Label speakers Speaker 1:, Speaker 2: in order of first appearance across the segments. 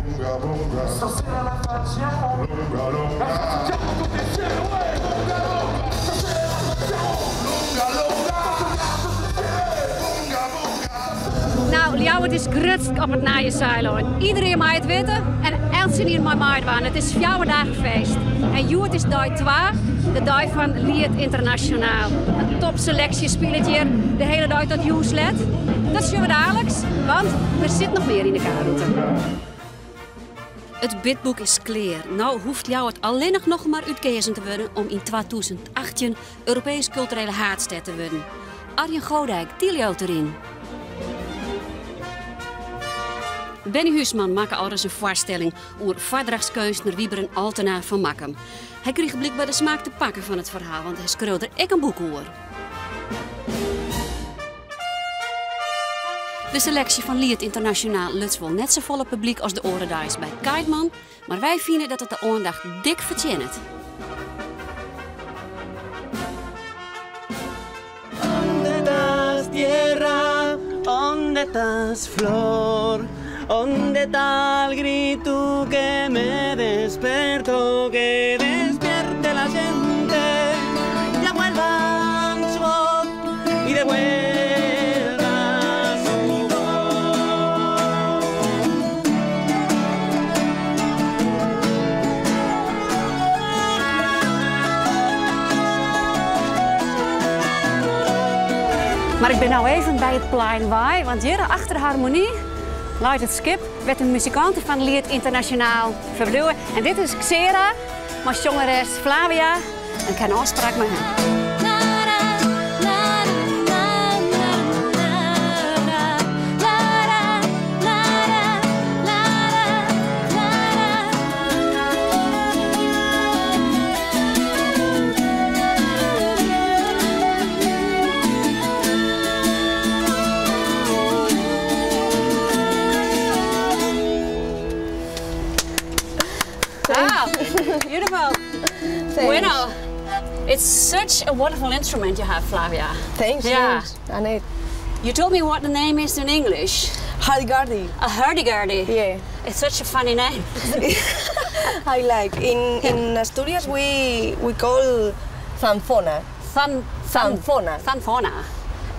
Speaker 1: Nou, Ljouwert is grutsk op it nije Saailân. Iderien mei it witte en eltsenien mei meidwaan. It is fjouwer dagen feest. En hjoed is dei twa, de dei fan Liet Ynternasjonaal. In topseleksje spilet hjir de hiele dei tot jûns let. Dat sjogge we daliks, want der sit noch mear yn de K-rûte. It bidboek is klear. No hoecht Ljouwert allinnich noch mar útkeazen te wurden om yn 2018 Europeesk Kulturele Haadstêd te wurden. Arjen Goodijk, dy leaut deryn. Bennie Huisman makke alris in foarstelling oer foardrachtskeunstner Wybren Altena fan Makkum. Hy krige blykber de smaak te pakken fan it ferhaal, want hy skreau der ek in boek oer. De seleksje fan Liet Ynternasjonaal luts wol net safolle publyk as de oare deis by Kyteman, mar wy fine dat it de oandacht dik fertsjinnet. Mar ik bin no even by it plein wei, want hjir achter de Harmonie leit it skip wêr't de muzikanten fan Liet Ynternasjonaal ferbliuwe. En dit is Xera mei sjongeres Flavia. En ik ha in ôfspraak mei har. Wow, beautiful. Bueno. It's such a wonderful instrument you have, Flavia.
Speaker 2: Thanks,
Speaker 1: Yeah.
Speaker 2: thanks. Annette.
Speaker 1: You told me what the name is in English.
Speaker 2: Hurdy-gurdy.
Speaker 1: A hurdy-gurdy.
Speaker 2: Yeah.
Speaker 1: It's such a funny name.
Speaker 2: I like. In Asturias we call zanfona. Zanfona.
Speaker 1: Zanfona.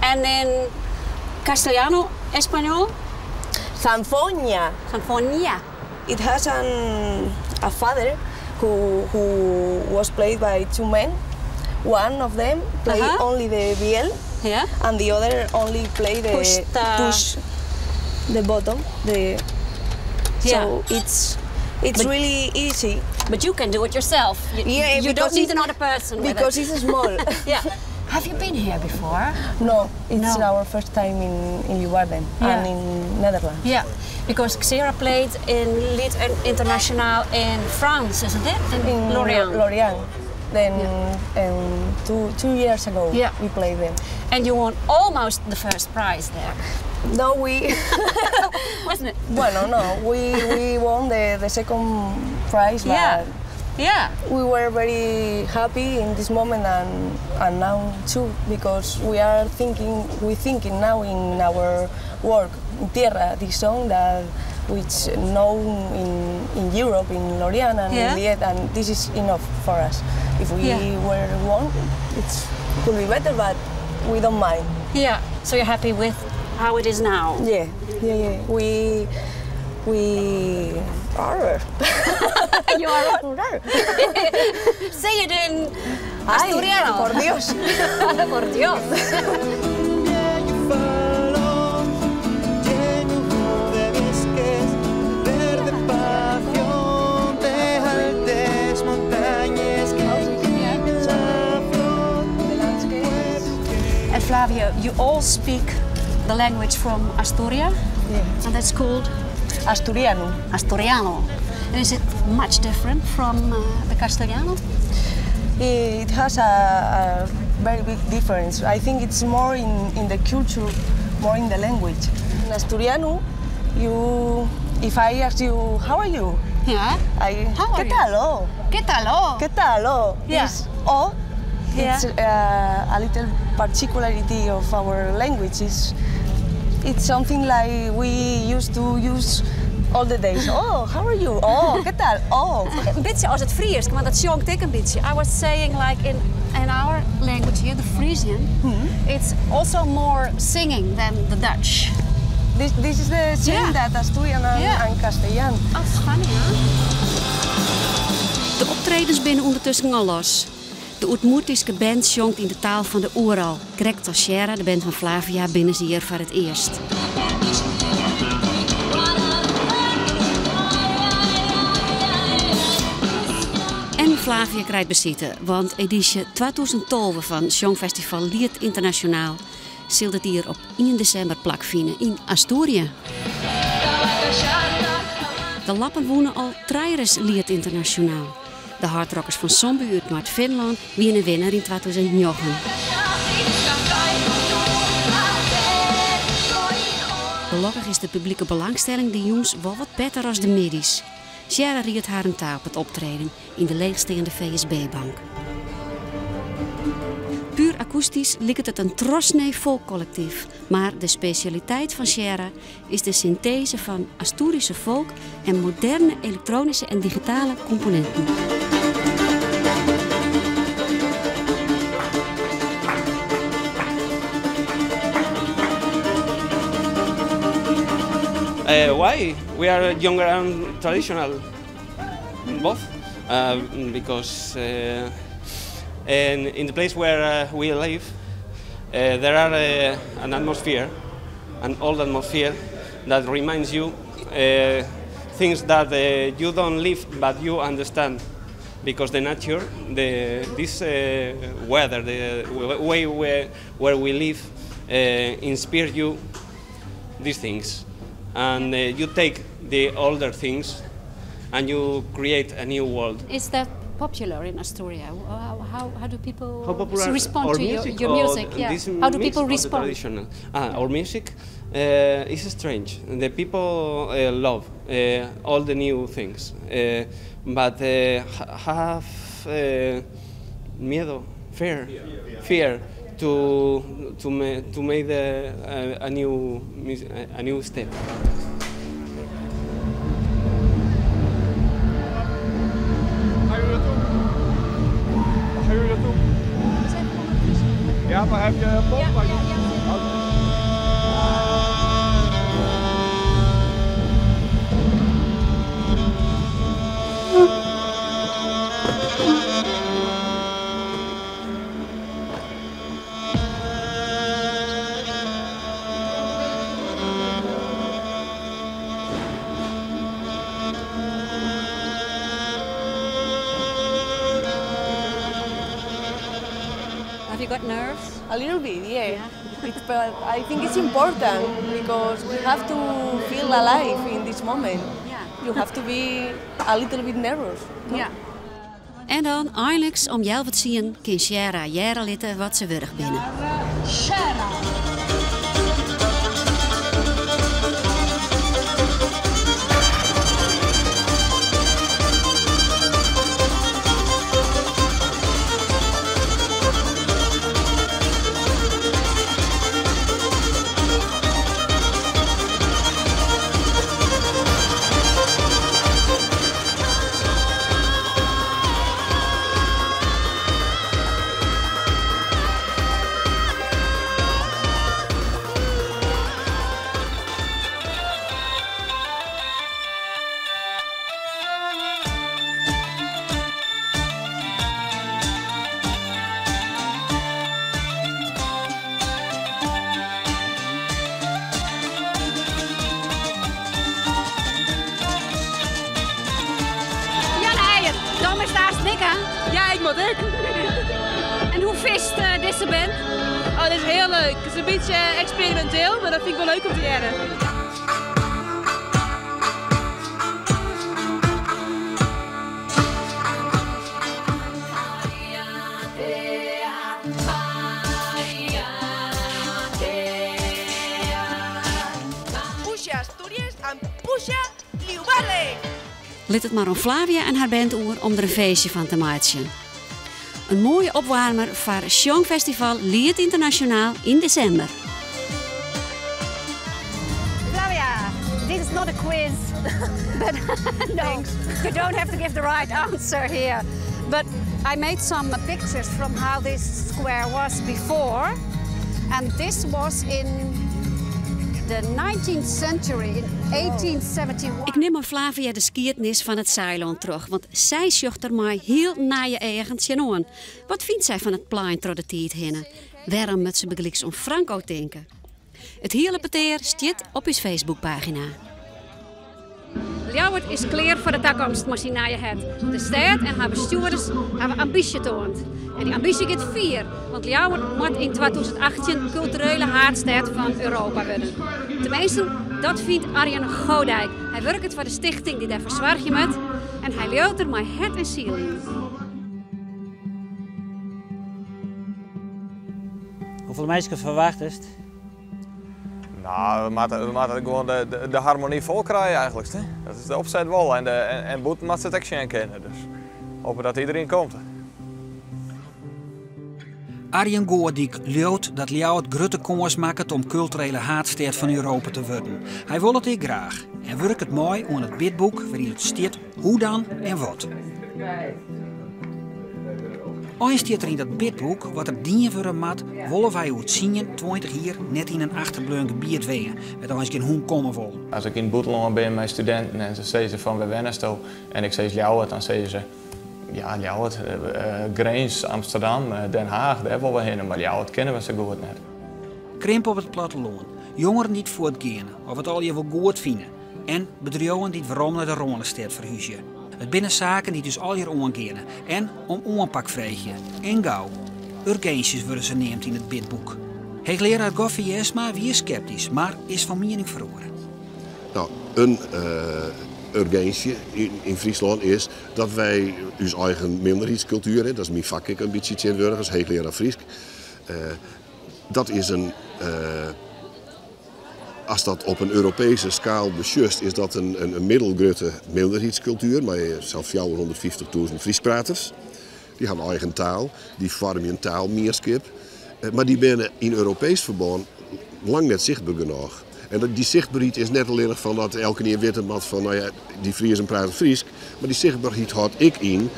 Speaker 1: And in Castellano, Español?
Speaker 2: Zanfoña.
Speaker 1: Zanfoña.
Speaker 2: It has a father who was played by two men. One of them played only the viol, and the other only play the
Speaker 1: Push the
Speaker 2: push the bottom. The So it's really easy.
Speaker 1: But you can do it yourself. You
Speaker 2: Yeah,
Speaker 1: don't
Speaker 2: because
Speaker 1: need
Speaker 2: it's
Speaker 1: another person with
Speaker 2: Because
Speaker 1: it.
Speaker 2: it's small.
Speaker 1: Yeah. Have you been here before?
Speaker 2: No, it's
Speaker 1: No.
Speaker 2: our first time in Leeuwarden and in Netherlands.
Speaker 1: Yeah, because Xera played in Liet International in France, isn't it? In,
Speaker 2: In
Speaker 1: Lorient.
Speaker 2: Lorient. Then 2 years ago we played there.
Speaker 1: And you won almost the first prize there.
Speaker 2: No, we...
Speaker 1: Wasn't it?
Speaker 2: Bueno, no, we won the second prize, but we were very happy in this moment and now too, because we are thinking, we thinking now in our work, in Tierra, this song that which known in Europe, in Lorient and in Liet, and this is enough for us. If we were won, it could be better, but we don't mind.
Speaker 1: Yeah, so you're happy with how it is now?
Speaker 2: Yeah, yeah, yeah. We are.
Speaker 1: You are.
Speaker 2: Are.
Speaker 1: Say it in
Speaker 2: Ay,
Speaker 1: Asturiano.
Speaker 2: por Dios.
Speaker 1: Por Dios. And Flavia, you all speak the language from Asturia?
Speaker 2: Yeah.
Speaker 1: And that's called?
Speaker 2: Asturiano.
Speaker 1: Asturiano. And is it much different from the Castellano?
Speaker 2: It has a very big difference. I think it's more in the culture, more in the language. In Asturiano, if I ask you, how are you?
Speaker 1: Yeah.
Speaker 2: I,
Speaker 1: How are
Speaker 2: ¿Qué
Speaker 1: you?
Speaker 2: tal, oh?
Speaker 1: ¿Qué tal, oh?
Speaker 2: ¿Qué tal, oh?
Speaker 1: Yeah.
Speaker 2: This oh,
Speaker 1: Yeah.
Speaker 2: it's a little particularity of our language. It's something like we used to use All the days. Oh, how are you? Oh, ¿qué tal? Oh.
Speaker 1: In bytsje as it Frysk, want dat sjongt ek in bytsje. I was saying like in our language here, the Frisian, it's also more singing than the Dutch.
Speaker 2: This is the same that Asturian and Castellan.
Speaker 1: Oh, it's funny, huh? De optredens binne ûndertusken al los. De Oedmoertyske band sjongt yn de taal fan de Oeral. Krekt as Sierra, de band fan Flavia, binne se hjir foar it earst. En Flavia krijt besite, want edysje 2012 fan Sjongfestival Liet Ynternasjonaal sil dit jier op 1 desimber plakfine yn Asturië. De Lappen wûnen al trijeris Liet Ynternasjonaal. De hardrockers fan Zombie út Noard-Finlân wiene winner yn 2009. Gelokkich is de publike belangstelling de jûns wol wat better as de middeis. Sierra riedt harren ta op it optreden yn de leechsteande VSB-bank. Puer akoestysk liket it in trochsnee folkkollektyf, mar de spesjaliteit fan Sierra is de synteze fan Asturyske folk en moderne elektroanyske en digitale komponinten.
Speaker 3: Why? We are younger and traditional, both, because in the place where we live, there are an atmosphere, an old atmosphere that reminds you things that you don't live but you understand, because the nature, this weather, the way where we live, inspire you these things, and you take the older things and you create a new world.
Speaker 1: Is that popular in Asturia? How do people
Speaker 3: How popular
Speaker 1: respond
Speaker 3: our
Speaker 1: to
Speaker 3: music
Speaker 1: your
Speaker 3: or
Speaker 1: music? Yeah.
Speaker 3: this
Speaker 1: How do
Speaker 3: mix
Speaker 1: people
Speaker 3: or the
Speaker 1: respond?
Speaker 3: traditional? Our music is strange. The people love all the new things, but have miedo, fear to make a new step.
Speaker 4: Ga jullie naartoe? Waar gaan jullie naartoe? Ja, maar heb je een pomp?
Speaker 1: Ja, ja, ja.
Speaker 4: Oké.
Speaker 1: Have you got nerves?
Speaker 2: A little bit, yeah.
Speaker 1: Yeah.
Speaker 2: But I think it's important because we have to feel alive in this moment.
Speaker 1: Yeah.
Speaker 2: You have to be a little bit nervous. No?
Speaker 1: Ja. En dan einliks om 9:30 kin Sierra hearre litte wat se wurdich binne.
Speaker 5: Sierra.
Speaker 6: Ja, ik moet ook.
Speaker 1: En hoe vist deze band?
Speaker 6: Oh, dat is heel leuk. Het is een beetje experimenteel, maar dat vind ik wel leuk om te leren.
Speaker 2: Pusha Asturias en Pusha Liubarre!
Speaker 1: Lit it mar oan Flavia en har band oer om der in feestje fan te meitsjen. In moaie opwaarmer foar Sjongfestival Liet Ynternasjonaal yn desimber. Flavia, this is not a quiz. But no, you don't have to give the right answer here. But I made some pictures from how this square was before. And this was in the 19th century, in 1871. Ik nim mei Flavia de skiednis fan it Saailân troch, want sy sjocht der mei hiel nije eagen tsjinoan. Wat fynt sy fan it plein troch de tiid hinne? Wêrom moat se bygelyks oan Franco tinke? It hiele petear stiet op ús Facebookpagina. Ljouwert is klear foar de takomst mei syn nije hert. De stêd en har bestjoerders hawwe ambysje toand. En dy ambysje giet fier, want Ljouwert moat yn 2018 kulturele haadstêd fan Europa wurde. Teminsten, dat fynt Arjen Goodijk. Hy wurket foar de stichting dy't dêrfoar soargje moat en hy leaut der mei hert en siel yn.
Speaker 5: Hoefolle minsken ferwachtest?
Speaker 4: Nou, we moatte gewoan de harmony fol krije eigentlik. Hè? Dat is de opset wol. En bûten moat se it ek sjen kinne. Dus hoopje dat iderien komt.
Speaker 7: Arjen Goordyk leaut dat Ljouwert grutte kâns makket om kulturele haadstêd fan Europa te wurden. Hy wol it ek graach en wurket mei oan it bidboek wêryn it stiet hoe dan en wat. Eins stiet der yn dat bidboek wat der dien wurde moat, wolle wy oer tsien, 20 jier net yn in achterbleaun gebiet wenje, wêr't eins gjin hûn komme wol.
Speaker 4: As ik yn it bûtenlân bin mei studinten en se sizze fan wêr wennesto en ik sis Ljouwert, dan sizze se ja Ljouwert, Grins, Amsterdam, Den Haach, dêr wolle we hinne, mar Ljouwert kenne we sa goed net.
Speaker 7: Krimp op it plattelân, jongeren dy't fuortgeane of it allegear wol goed fine en bedriuwen dy't werom nei de Rânestêd ferhúzje. It binne saken dy't ús allegear oangeane en om oanpak freegje. En gau. Urginsjes wurde se neamd yn it bidboek. Heechlearaar Goffe Jensma wie skeptysk, mar is fan miening feroare.
Speaker 8: No, in urginsje yn Fryslân is dat wy ús eigen minderheidskultuer, dat is myn fak ek in bytsje tsjintwurdich as heechlearaar Frysk, dat is in As dat op in Europeeske skaal besjochst, is dat in middelgrutte minderheidskultuer mei sa'n 450.000 Fryskpraters. Dy hawwe eigen taal, dy foarmje in taalmienskip, mar dy binne yn Europeesk ferbân lang net sichtber genôch. En dy sichtberheid is net allinnich fan dat elkenien witte moat fan, no ja, dy Friezen prate Frysk, mar dy sichtberheid hâldt ek yn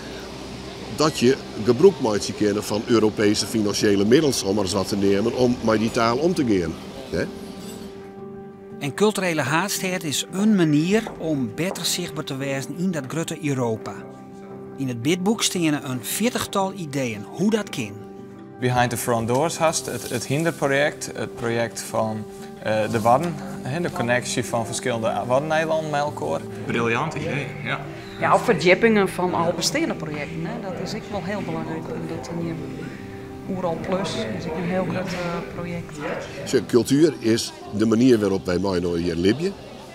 Speaker 8: dat je gebrûk meitsje kinne fan Europeeske finansjele middels, om mar ris wat te neamen, om mei dy taal om te gean.
Speaker 7: En kulturele haadstêd is in manier om better sichtber te wêzen yn dat grutte Europa. Yn it bidboek steane in fjirtichtal ideeën hoe dat kin.
Speaker 4: Behind the Front Doors hast it Hynderprojekt, it projekt fan de Wadden, de konneksje fan ferskillende Waddeneilannen mei elkoar.
Speaker 9: Briljant idee, ja.
Speaker 10: Ja, of ferdjippingen fan al besteande projekten, hè. Dat is ek wol hiel belangryk om dat te nimmen. Oerol Plus is ek in hiel grut projekt.
Speaker 8: Sjoch, kultuer is de manier wêrop't wy mei-inoar hjir libje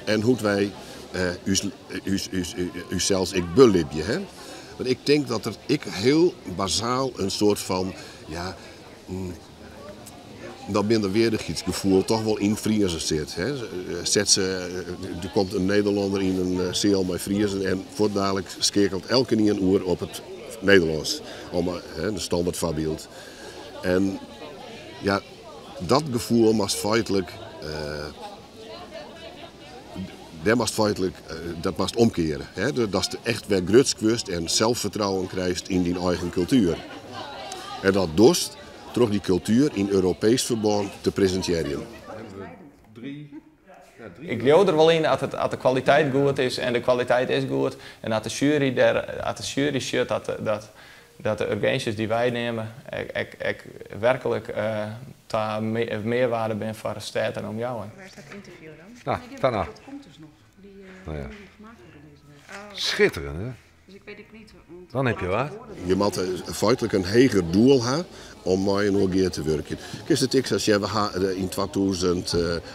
Speaker 8: en hoe't wy ússels ek belibje. Hè? Want ik tink dat der ek hiel basaal in soart fan, ja, dat minderweardichheidsgefoel toch wol yn Friezen sit. Hè? Set se, der komt in Nederlanner yn in seal mei Friezen en fuortdalik skeakelt elkenien oer op it Nederlânsk, om, hè, de standaard foarbyld. En ja, dat gefoel moatst feitlik, dêr moatst feitlik, dat moatst omkeare. Hè? Datst echt wer grutsk wurdst en selffertrouwen krijst yn dyn eigen kultuer. En dat dochst troch dy kultuer yn Europeesk ferbân te presintearjen.
Speaker 4: Ik leau der wol yn at it, at de kwaliteit goed is en de kwaliteit is goed en at de sjuery dêr, at de sjuery sjocht dat, dat, dat de urginsjes dy't wy neame ek, ek, ek werklik ta mearwaarde binne foar de stêd en omjouwing.
Speaker 10: Wêr is dat ynterview dan?
Speaker 11: Nou, daarna. Nou ja. Schitterend, hè? Dan heb je wat.
Speaker 8: Je moatte feitlik in heger doel ha om mei-inoar gear te wurkjen. Kinst it ek sa sjen, we ha yn 2000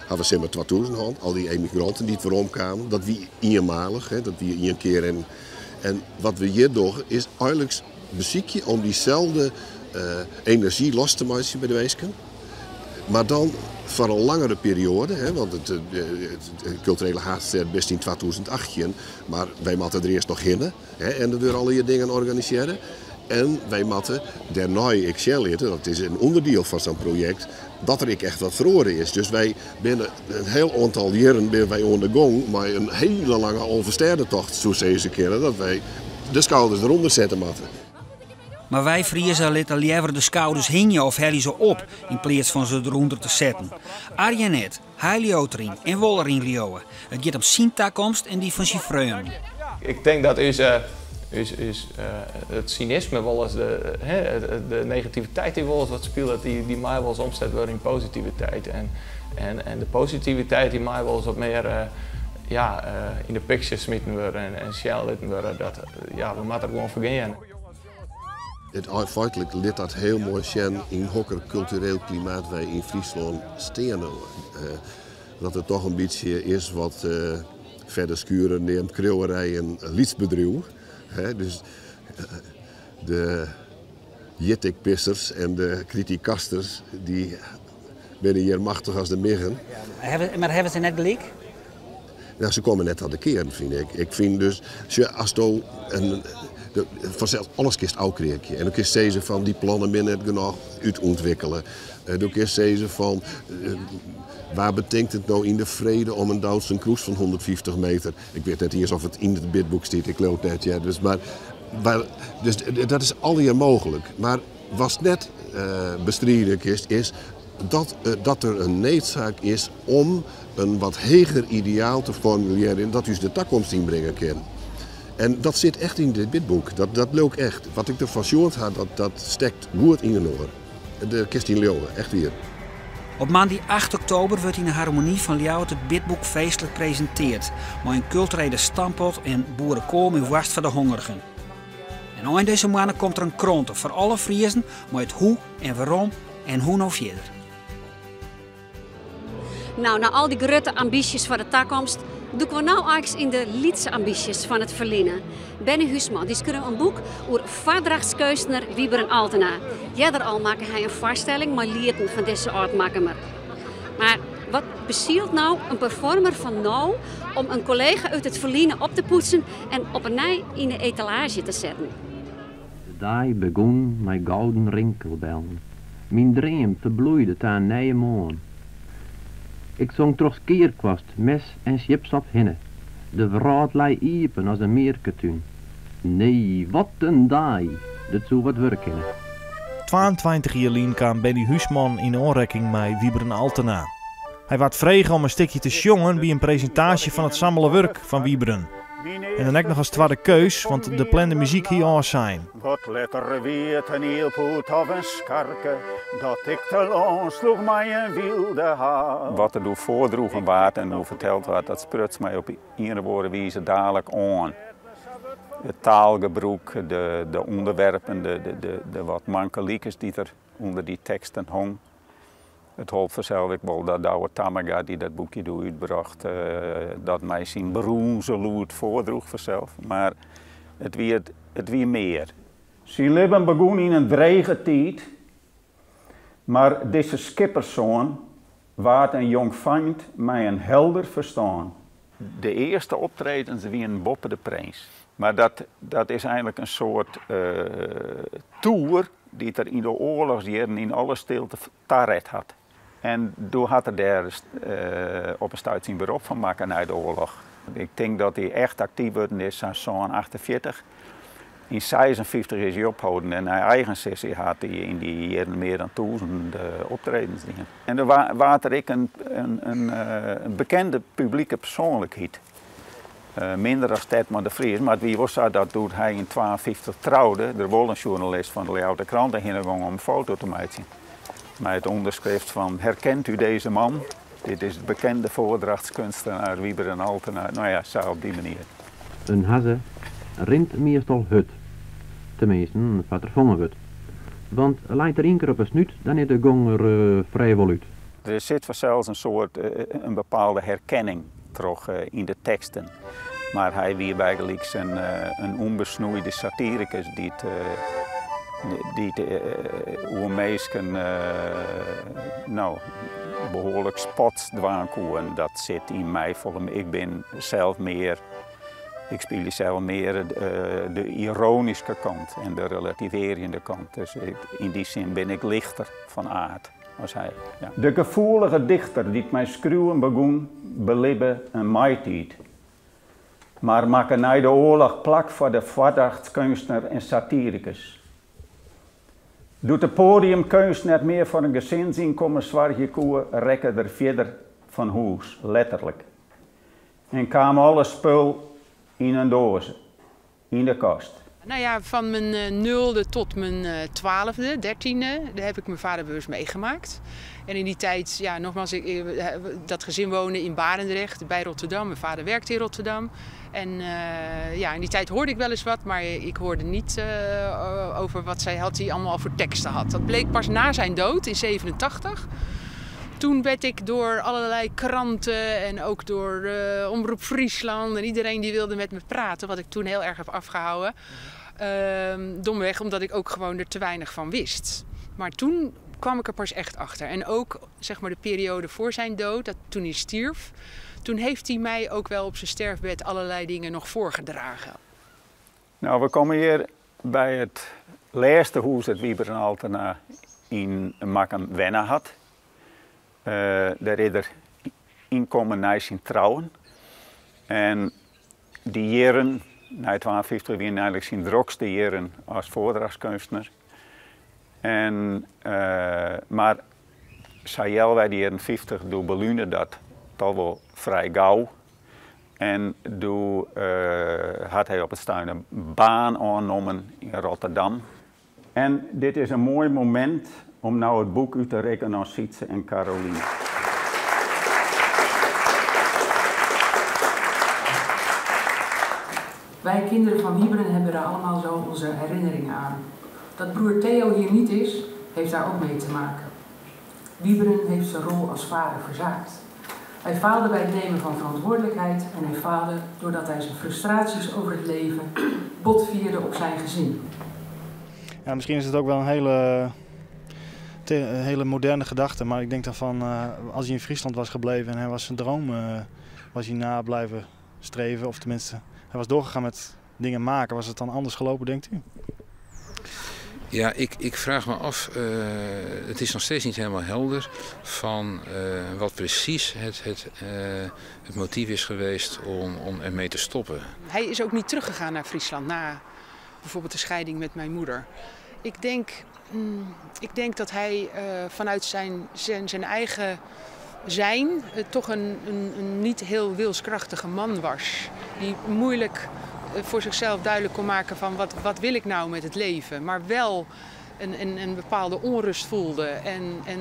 Speaker 8: ha we Simmer 2000 hân, al dy emigranten dy't weromkamen, dat wie ienmalich, hè, dat wie ien kear. En wat we hjir dogge is eigenlik besykje om dyselde enerzjy los te meitsjen by de minsken. Mar dan foar in langere perioade, hè, want it kulturele haadstêd bist yn 2018, mar wy moatte der earst noch hinne, hè, en der wurde allegear dingen organisearre. En wy moatte dêrnei ek sjen litte, dat is in ûnderdiel fan sa'n projekt, dat der ek echt wat feroare is. Dus wy binne in hiel oantal jierren binne wy oan de gong mei in hiele lange Alvestêdetocht, soe sizze kinne, dat wy de skouders derûnder sette moatte.
Speaker 7: Mar wy Friezen litte leaver de skouders hingje of helje se op yn pleats fan se derûnder te setten. Arjen net, hy leaut deryn en wol deryn leauwe. It giet om syn takomst en dy fan syn freonen.
Speaker 4: Ik tink dat ús, ús, ús, it synisme wolris, de, de negativiteit dy't wolris wat spilet, dy, dy mei wolris omset wurde yn positiviteit. En, en, en de positiviteit dy mei wolris wat mear ja, yn de picture smiten wurde en, en sjen litten wurde. Dat, ja, we moatte der gewoan foar gean.
Speaker 8: It feitlik lit dat hiel moai sjen yn hokker kultureel klimaat wy yn Fryslân steane. Dat it toch in bytsje is wat Fedde Schurer neamt kriuwerij in lyts bedriuw. Dus de jittikpissers en de kritikasters dy binne hjir machtich as de miggen.
Speaker 5: Mar hawwe se net gelyk?
Speaker 8: Ja, se komme net ta de kearn, fyn ik. Ik fyn dus, sjoch, asto in, fansels, alles kinst ôfkreakje. En do kinst sizze fan dy plannen binne net genôch útûntwikkele. Do kinst sizze fan wa betinkt it no yn de frede om in Doutzen Kroes fan 150 meter. Ik wit net iens oft it yn it bidboek stiet, ik leau it net, hear. Dus, mar, mar, dus dat is allegear mooglik. Mar watst net bestride kinst is dat, dat der in needsaak is om in wat heger ideaal te formulearjen dat ús de takomst ynbringe kin. En dat sit echt yn dit bidboek. Dat, dat leau ik echt. Wat ik derfan sjoen ha, dat, dat stekt goed yninoar. Dêr kinst yn leauwe, echt wier.
Speaker 7: Op moandei 8 oktober wurdt yn de Harmonie fan Ljouwert it bidboek feestlik presinteard, mei in kulturele stamppot en boerekoal mei woarst foar de hongerigen. En ein dizze moanne komt der in krante foar alle Friezen mei it hoe en werom en hoe no fierder.
Speaker 1: Nou, nei al dy grutte ambysjes foar de takomst, dûke we no eins yn de lytse ambysjes fan it ferline. Benny Huisman dy skreau in boek oer foardrachtskeunstner Wybren Altena. Earder al makke hy in foarstelling mei lieten fan dizze âld-Makkumer. Mar wat besielt no in performer fan no om in kollega út it ferline op te poetsen en op 'e nij yn de etalaazje te setten?
Speaker 9: De dei begûn mei gouden rinkelbellen. Myn dream ferbloeide ta in nije moarn. Ik song troch skearkwast, mes en sjipsop hinne. De wrâld lei iepen as in mearketún. Nee, wat in dei! Dit soe wat wurde kinne.
Speaker 12: 22 jier lyn kaam Benny Huisman yn oanrekking mei Wybren Altena. Hy waard frege om in stikje te sjongen by in presintaasje fan it sammele wurk fan Wybren. En dan ek noch as twadde keus, want de plande muzyk hie ôfsein.
Speaker 13: Wat letter wie it in ielpoet of in skarke, dat ik te lân sloech mei in wylde haal.
Speaker 4: Wat der doe foardroegen waard en oer ferteld waard, dat spruts my op ien of oare wize dalik oan. It taalgebrûk, de ûnderwerpen, de wat manke likens dy't der ûnder dy teksten hong. It holp fansels ek wol dat Douwe Tamminga, dy't dat boekje doe útbrocht, dat mei syn brûnzen lûd foardroech fansels. Mar it wie, it wie mear.
Speaker 13: Syn libben begûn yn in drege tiid, mar dizze skipperssoan waard in jongfeint mei in helder ferstân.
Speaker 4: De earste optredens wienen boppe de Prins. Mar dat, dat is eigenlik in soart toer dy't er yn de oarlochsjierren yn alle stilte taret hat. En doe hat er dêr op in stuit syn berop fan makke nei de oarloch. Ik tink dat hy echt aktyf wurden is sa'n sân 48. Yn 56 is hy opholden en nei eigen sizzen hat hy yn dy jierren mear dan 1000 optredens dien. En der waard er ek in bekende publike persoanlikheid. Minder as Tetman de Vries, mar it wie wol sa dat doe't hy yn 52 troude, der wol in sjoernalist fan de Ljouwerter Krante hinne gong om in foto te meitsjen. Mei it ûnderskrift fan Herkent u deze man? Dit is de bekende voordrachtskunstenaar Wybren Altena. No ja, sa op dy manier.
Speaker 9: In hazze rint meastal hurd. Teminsten, foar't er fongen wurdt. Want leit er ien kear op 'e snút, dan is de gong der frijwol út.
Speaker 4: Der sit fansels in soart, in bepaalde herkenning troch yn de teksten. Mar hy wie bygelyks in ûnbesnoeide satirikus dy't dy't oer minsken no, behoarlik spot dwaan koe. En dat sit yn my folle mear. Ik bin sels mear.
Speaker 13: Ik spylje sels mear de iroanyske kant en de relativearjende kant. Dus yn dy sin bin ik lichter fan aard as hy. Ja. De gefoelige dichter dy't mei skriuwen begûn, belibbe in maitiid. Mar makke nei de oarloch plak foar de foardrachtskeunstner en satirikus. Doe't de poadiumkeunst net mear foar in gesinsynkommen soargje koe, rekke er fierder fan hûs, letterlik. En kaam alle spul yn in doaze, yn de kast.
Speaker 14: Nou ja, van mijn eh, nulde tot mijn eh, twaalfde, dertiende, daar heb ik mijn vader bewust meegemaakt. En in die tijd, ja, nogmaals, ik, eh, dat gezin woonde in Barendrecht bij Rotterdam. Mijn vader werkte in Rotterdam. En uh, ja, in die tijd hoorde ik wel eens wat, maar ik hoorde niet uh, over wat zij had, die allemaal al voor teksten had. Dat bleek pas na zijn dood in 87. Toen werd ik door allerlei kranten en ook door uh, Omroep Friesland en iedereen die wilde met me praten, wat ik toen heel erg heb afgehouden. Uh, domweg omdat ik ook gewoon er te weinig van wist. Maar toen kwam ik er pas echt achter. En ook zeg maar, de periode voor zijn dood, dat toen hij stierf, toen heeft hij mij ook wel op zijn sterfbed allerlei dingen nog voorgedragen.
Speaker 13: Nou, we komen hier bij het laatste huis dat Wybren Altena yn Makkum wenne hat. Uh, dêr is er ynkommen nei syn trouwen. En dy jierren, nei 52, wiene eigenlik syn drokste jierren as foardrachtskeunstner. En, uh, mar sa healwei de jierren 50, doe belune dat toch wol frij gau. En doe uh, hat hy op it stuit in baan oannommen yn Rotterdam. En dit is in moai momint om no it boek út te rikken oan Sytse en Caroline.
Speaker 14: Wij kinderen van Wybren hebben er allemaal zo onze herinneringen aan. Dat broer Theo hier niet is, heeft daar ook mee te maken. Wybren heeft zijn rol als vader verzaakt. Hij faalde bij het nemen van verantwoordelijkheid en hij faalde doordat hij zijn frustraties over het leven botvierde op zijn gezin.
Speaker 12: Ja, misschien is het ook wel een hele, hele moderne gedachte, maar ik denk dan van uh, als hij in Friesland was gebleven en hij was zijn droom uh, was hij na blijven streven, of tenminste hij was doorgegaan met dingen maken, was het dan anders gelopen, denkt u?
Speaker 15: Ja, ik, ik vraag me af, uh, het is nog steeds niet helemaal helder van uh, wat precies het, het, uh, het motief is geweest om, om ermee te stoppen.
Speaker 14: Hij is ook niet teruggegaan naar Friesland na bijvoorbeeld de scheiding met mijn moeder. Ik denk, mm, ik denk dat hij vanuit zijn, zijn, zijn eigen zijn toch een, een, een niet heel wilskrachtige man was. Die moeilijk voor zichzelf duidelijk kon maken van wat, wat wil ik nou met het leven. Maar wel een, een, een bepaalde onrust voelde en, en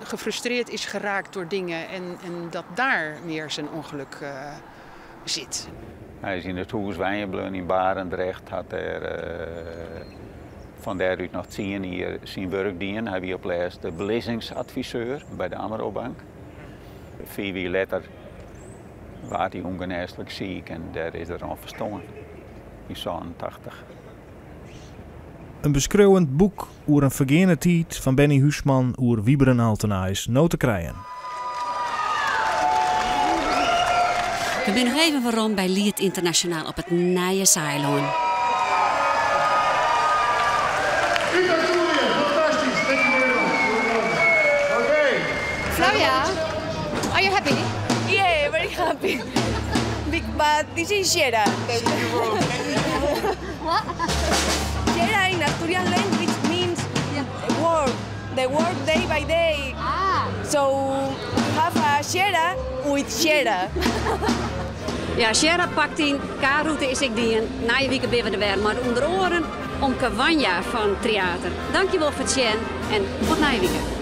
Speaker 14: gefrustreerd is geraakt door dingen en, en dat daar meer zijn ongeluk uh, zit.
Speaker 13: Hy is yn it hûs wenjen bleaun yn Barendrecht, hat dêr uh, fan dêrút noch tsien jier syn wurk dien. Hy wie op 't lêst de belizzingsadviseur by de AMRO Bank. 5 jier letter waard hy ûngenêslik siik en dêr is er oan ferstoarn yn 87.
Speaker 12: In beskriuwend boek oer in fergeane tiid fan Bennie Huisman oer Wybren Altena is no te krijen.
Speaker 1: We binne noch even werom by Liet Ynternasjonaal op it nije Saailân. Flavia, are you happy?
Speaker 2: Yeah, very happy. Big, but this is Xera. What? Xera in Asturian language means work, the work day by day. Ah. So we have a Xera with Xera.
Speaker 1: Ja, Xera pakt dyn K-rûte is ek dien. Nije wike binne we der wer mei ûnder oaren Omke Wanja fan Tryater. Dankjewol foar it sjen en oant nije wike.